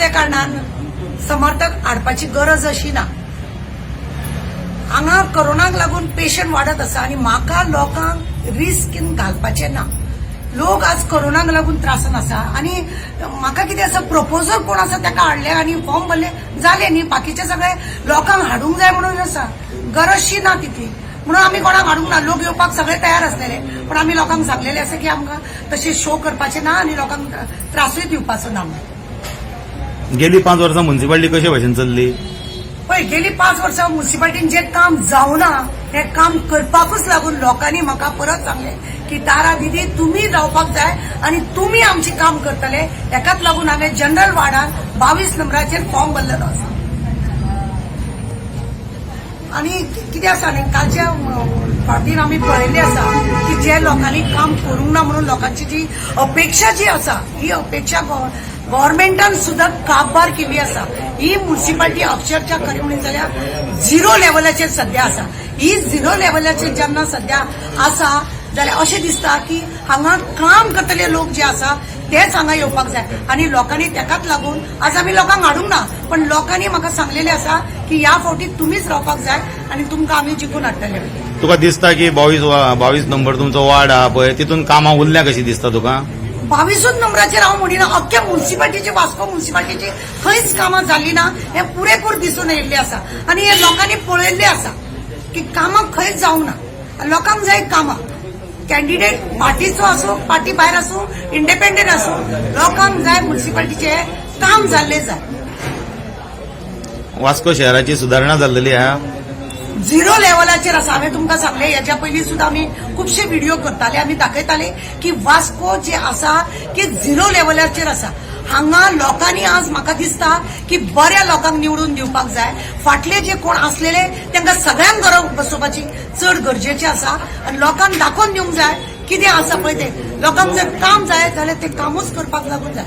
आसल्या कारणान समर्थक हाडपाची गरज अशी ना. हांगा कोरोनाक लागून पेशंट वाडत आसा आनी म्हाका लोकांक रिस्कीन घालपाचें ना. लोक आज कोरोनाक लागून त्रासान आसा आनी म्हाका कितें आसा, प्रपोजल कोण आसा ताका हाडले आनी फॉर्म भरले जाले न्ही. बाकीचे सगळे लोकांक हाडूंक जाय म्हणून आसा, गरजशी ना तितली, म्हणून आमी कोणाक हाडूंक ना. लोक येवपाक सगळे तयार आसलेले, पण आमी लोकांक सांगलेले आसा की आमकां तशें शो करपाचें ना आनी लोकांक त्रासूय दिवपाचो ना म्हणून. गेली 5 वर्सां म्युन्सिपालिटी कशे भशेन चल्ली? पळय, गेली 5 वर्सां म्युन्सिपाल्टीन जें काम जावना तें काम करपाकूच लागून लोकांनी म्हाका परत सांगलें की तारा दिदी, तुमी रावपाक जाय आनी तुमी आमचें काम करतले. हेकाच लागून हांवें जनरल वार्डान 22 नंबराचेर फॉर्म भरलेलो आसा. आनी कितें आसा न्ही, कालच्या फावटीन आमी पळयल्लें आसा की जे लोकांनी काम करूंक ना म्हणून लोकांची जी अपेक्षा जी आसा, ही अपेक्षा गव्हर्मेंटान सुद्दां काबार केल्ली आसा. ही म्युन्सिपाल्टी अक्षरशः खरें म्हणीत जाल्यार झिरो लेवलाचेर सद्या आसा. ही झिरो लेवलाचेर जेन्ना सद्या आसा जाल्यार अशें दिसता की हांगा काम करतले लोक जे आसा तेच हांगा येवपाक जाय आनी लोकांनी तेकाच लागून आज आमी लोकांक हाडूंक ना, पण लोकांनी म्हाका सांगलेलें आसा की ह्या फावटी तुमीच रावपाक जाय आनी तुमकां आमी जिखून हाडटले. तुका दिसता की 22 नंबर तुमचो वार्ड आहा पळय, तितून कामां उरल्या कशी दिसता तुका? 22ूच नंबराचेर हांव म्हणिना, अख्ख्या म्युन्सिपाल्टीचे, वास्को म्युन्सिपाल्टीची खंयच कामां जालीं ना हें पुरेपूर दिसून येयल्लें आसा आनी हे लोकांनी पळयल्लें आसा की कामां खंयच जावंक ना. लोकांक जाय कामां. कॅन्डिडेट पार्टीचो आसूं, पार्टी भायर आसूं, इंडिपेंडंट आसूं, लोकांक जाय म्युन्सिपाल्टीचें काम जाल्लें जाय. वास्को शहराची सुधारणा जाल्लेली आहा? झिरो लेवलाचेर आसा. हांवें तुमकां सांगलें, हेच्या पयलीं सुद्दां आमी खुबशे व्हिडिओ करताले, आमी दाखयताले की वास्को जे आसा की झिरो लेवलाचेर आसा. हांगा लोकांनी आज म्हाका दिसता की बऱ्या लोकांक निवडून दिवपाक जाय. फाटले जे कोण आसलेले तांकां सगळ्यांक घरा बसोवपाची चड गरजेचें आसा आनी लोकांक दाखोवन दिवंक जाय कितें आसा पळय तें. लोकांक जर काम जाय जाल्यार तें कामूच करपाक लागून जाय.